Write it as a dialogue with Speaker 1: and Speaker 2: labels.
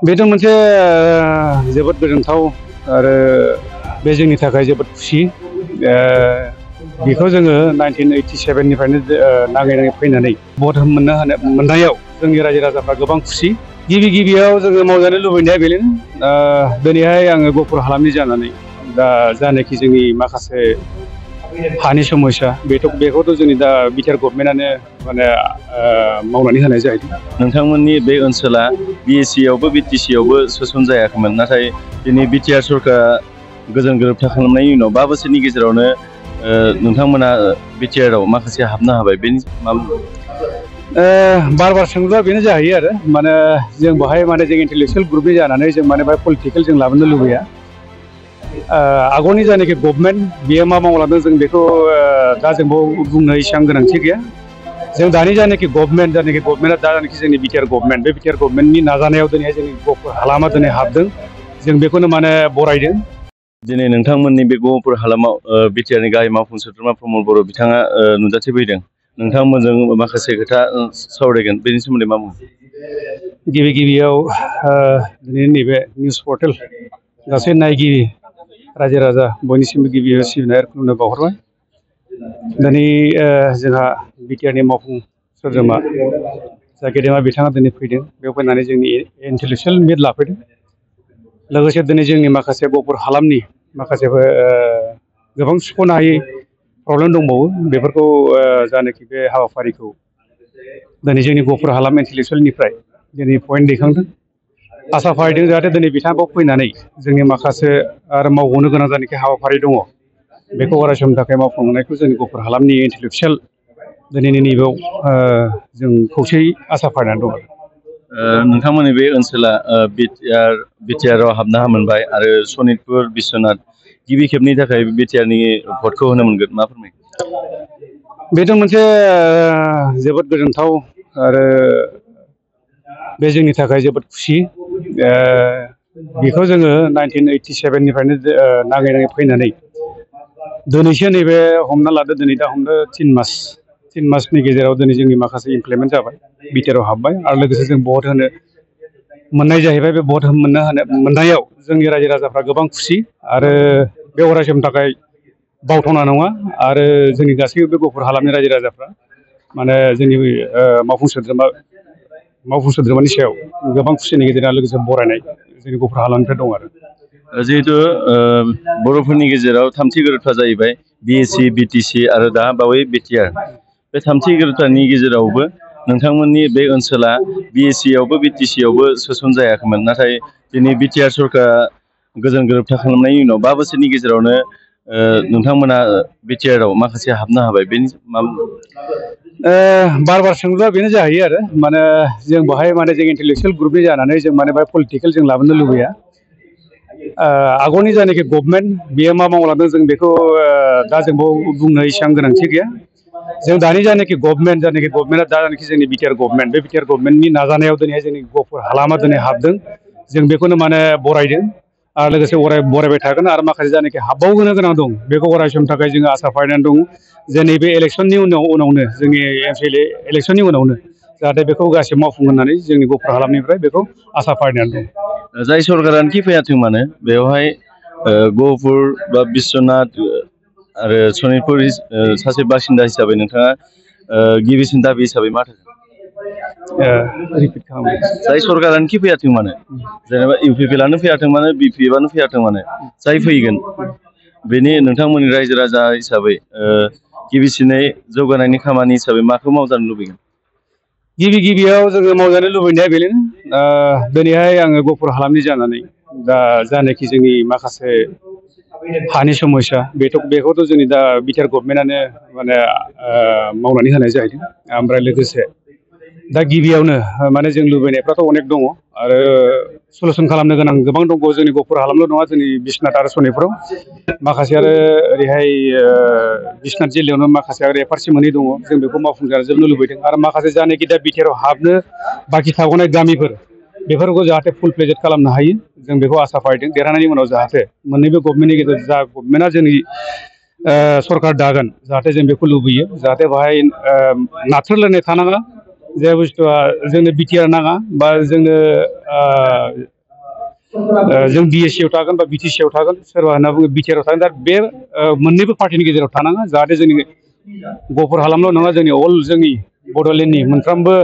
Speaker 1: बेथ' मोनसे जोबोद गोजोनथाव आरो बे जोंनि थाखाय जोबोद खुसि। बेखौ जोङो 1987 निफ्रायनो नागिरनानै फैनानै भट मोननायाव जोंनि रायजो राजाफ्रा गोबां खुसि। गिबियाव जोङो मावजानो लुबैनाया बेनो। दिनैहाय आङो गफुर हालामनि जानानै दा जानाखि जोंनि माखासे हानि समस्या बेखौथ' जोंनि दा बिटिआर गभर्नमेन्टआनो माने मावनानै होनाय जाहैदों।
Speaker 2: नोंथांमोननि बे ओनसोला बिएससियावबो बिटिसियावबो सोसन जायाखैमोन, नाथाय दिनै बिटिआर सरकारा गोजोन गोरोबथा खालामनायनि उनाव 5 बोसोरनि गेजेरावनो नोंथांमोना बिटिआरआव माखासे हाबनो हाबाय। बेनि मा
Speaker 1: बार सोंब्ला बेनो जाहैयो आरो माने जों बेहाय जों इन्टेलेक्सुयेल ग्रुपनि जानानै जों बेहाय पलिटिकेल जों लाबोनो लुबैया। आगोलनि जानाखि गभर्नमेन्ट बेयो मा मावलांदों जों बेखौ दा जों बुंनो एसेबां गोनांथि गैया। जों दानि जानाखि गभर्नमेन्टआ दानाखि जोंनि बिटिआर गभर्नमेन्ट, बे बिटिआर गभर्नमेन्टनि नाजानायाव दिनैहाय जोंनि गफुर हालामा दिनै हाबदों। जों बेखौनो बरायदों।
Speaker 2: दिनै नोंथांमोननि बे गफुर हालामाव बिटिआरनि गाहाय मावफुं सोद्रोमा प्रमद बर' बिथाङा नुजाथिफैदों। नोंथांमोनजों माखासे खोथा सावरायगोन, बेनि सोमोन्दै मा बुङो?
Speaker 1: गिबियाव दिनै नैबे निउस पर्टेल गासै नायगिरि रायजो राजा बयनिसिमबो गिबियाव सिबिनाय आरो खुलुमनाय बावहरबाय। दिनै जोंहा बिटिआरनि मावफुं सोद्रोमा जा गेदेमा बिथाङा दिनै फैदों। बेयाव फैनानै जोंनि इन्टेलेक्सुयेल मिट लाफैदों। लोगोसे दिनै जोंनि माखासे गफुर हालामनि माखासे गोबां सुख'नो हायै प्रब्लेम दंबावो। बेफोरखौ जानाखि बे हाबाफारिखौ दिनै जोंनि गफुर हालाम इन्टेलेक्सुयेलनिफ्राय दिनै पइन्ट दैखांदों। आसा फारिदों जाहाथे दिनै बिथांखौ फैनानै जोंनि माखासे आरो मावबावनो गोनां जानाखि हाबाफारि दङ बेखौ अराय समनि थाखाय मावफुंनायखौ जोंनि गफुर हालामनि इन्टेलेक्सुयेल दिनैनि नैबेयाव जों खौसेयै आसा फारिनानै दं।
Speaker 2: नोंथांमोननि बे ओनसोला बिटिआरआव हाबनो मोनबाय आरो सनितपुर बिश्वनाथ गिबि खेबनि थाखाय बिटिआरनि भटखौ होनो मोनगोन, मा फोरमायो?
Speaker 1: बेथ' मोनसे जोबोद गोजोनथाव आरो बे जोंनि थाखाय जोबोद खुसि। बेखौ जोङो 1987 निफ्रायनो नागिरनानै फैनानै दिनैसो नैबे हमना लादो, दिनै दा हमदो 3 मासनि गेजेराव दिनै जोंनि माखासे इमप्लिमेन्ट जाबाय, बिटिआरआव हाबबाय आरो लोगोसे जों भट होनो मोननाय जाहैबाय। बे भट मोननायाव जोंनि रायजो राजाफ्रा गोबां खुसि आरो बे अराय समनि थाखाय बावथावना नङा। आरो जोंनि गासैबो बे गफुर हालामनि रायजो राजाफ्रा जोंनि मावफुं सोद्रोमानि सायाव गोबां खुसिनि गेजेरजों लोगोसे बरायनाय जोंनि गफुर हालामनिफ्राय दं आरो।
Speaker 2: जिहेतु बर'फोरनि गेजेराव थामथि गोरोबथा जाहैबाय बिएससि, बिटिसि आरो दा बावै बिटिआर। बे थामथि गोरोबथानि गेजेरावबो नोंथांमोननि बे ओनसोला बिएससियावबो बिटिसियावबो सोसन जायाखैमोन, नाथाय दिनै बिटिआर सरकारा गोजोन गोरोबथा खालामनायनि उनाव 5 बोसोरनि गेजेरावनो नोंथांमोना बिटिआरआव माखासे हाबनो हाबाय। बेनि मा
Speaker 1: बार सोंब्ला बेनो जाहैयो आरो जों बेहाय जों इन्टेलेक्सुयेल ग्रुपनि जानानै जों बेहाय पलिटिकेल जों लाबोनो लुबैया। आगोलनि जानाखि गभर्नमेन्ट बेयो मा मावलांदों जों बेखौ दा जों बुंनो एसेबां गोनांथि गैया। जों दानि जानाखि गभर्नमेन्टआ दानाखि जोंनि बिटिआर गभर्नमेन्ट, बे बिटिआर गभर्नमेन्टनि नाजानायाव दिनैहाय जोंनि गफुर हालामा दिनै हाबदों। जों बेखौनो बरायदों आरो लोगोसे बरायबाय थागोन। आरो माखासे जानाखि हाबबावनो गोनां दं बेखौ अराय समनि थाखाय जोङो आसा फारिनानै दं जे नैबे इलेक्सननि उनावनो जोंनि एमपिएलए इलेक्सननि उनावनो जाहाथे बेखौ गासिबो मावफुं होननानै जोंनि गफुर हालामनिफ्राय बेखौ आसा फारिनानै दं।
Speaker 2: जाय सरकारानोखि फैयाथों मानो बेवहाय गहपुर बा बिश्वनाथ आरो सनितपुर सासे बासिन्दा हिसाबै नोंथाङा गिबिसिन दाबि हिसाबै मा थागोन? जाय सरकारानोखि फैयाथों मानो, जेनेबा इउपिपिएलआनो फैयाथों मानो, बिपिएफआनो फैयाथों मानो, जाय फैगोन बेनि नोंथांमोननि रायजो राजा हिसाबै गिबिसिनै जौगानायनि खामानि हिसाबै माखौ मावजानो लुबैगोन?
Speaker 1: गिबियाव जोङो मावजानो लुबैनाया बेनो। दिनैहाय आङो गफुर हालामनि जानानै दा जानाखि जोंनि माखासे हानि समस्या बेखौथ' जोंनि दा बिटिआर गभर्नमेन्टआनो मावनानै होनाय जाहैदों। ओमफ्राय लोगोसे दा गिबियावनो जों लुबैनायफ्राथ' अनेक दङ आरो सलुसन खालामनो गोनां गोबां दंबावो। जोंनि गफुर हालामल' नङा, जोंनि बिश्वनाथ आरो सनितपुराव माखासे आरो ओरैहाय बिश्वनाथ जिल्लायावनो माखासे आरो एफआरसि मोननै दङ। जों बेखौ मावफुंजाजोबनो लुबैदों आरो माखासे जानाखि दा बिटिआरआव हाबनो बाखि थाबावनाय गामिफोर बेफोरखौ जाहाथे फुल प्लेजेड खालामनो हायो जों बेखौ आसा फारिदों। देरहानायनि उनाव जाहाथे मोननैबो गभर्नमेन्टनि गेजेरजों जा गभर्नमेन्टआ जोंनि सरकार दागोन जाहाथे जों बेखौ लुबैयो। जाहाथे बेहाय नारथ्रोलायनाय थानाङा जे बुस्थुआ जोंनो बिटिआर नाङा बा जोंनो जों BSC आव थागोन बा BTC आव थागोन सोरबा होनना बुङो बिटिआर आव थागोन दा बे मोननैबो पार्टिनि गेजेराव थानाङा जाहाथे जोंनि गफुर हालामल' नङा जोंनि अल जोंनि बड'लेण्डनि मोनफ्रोमबो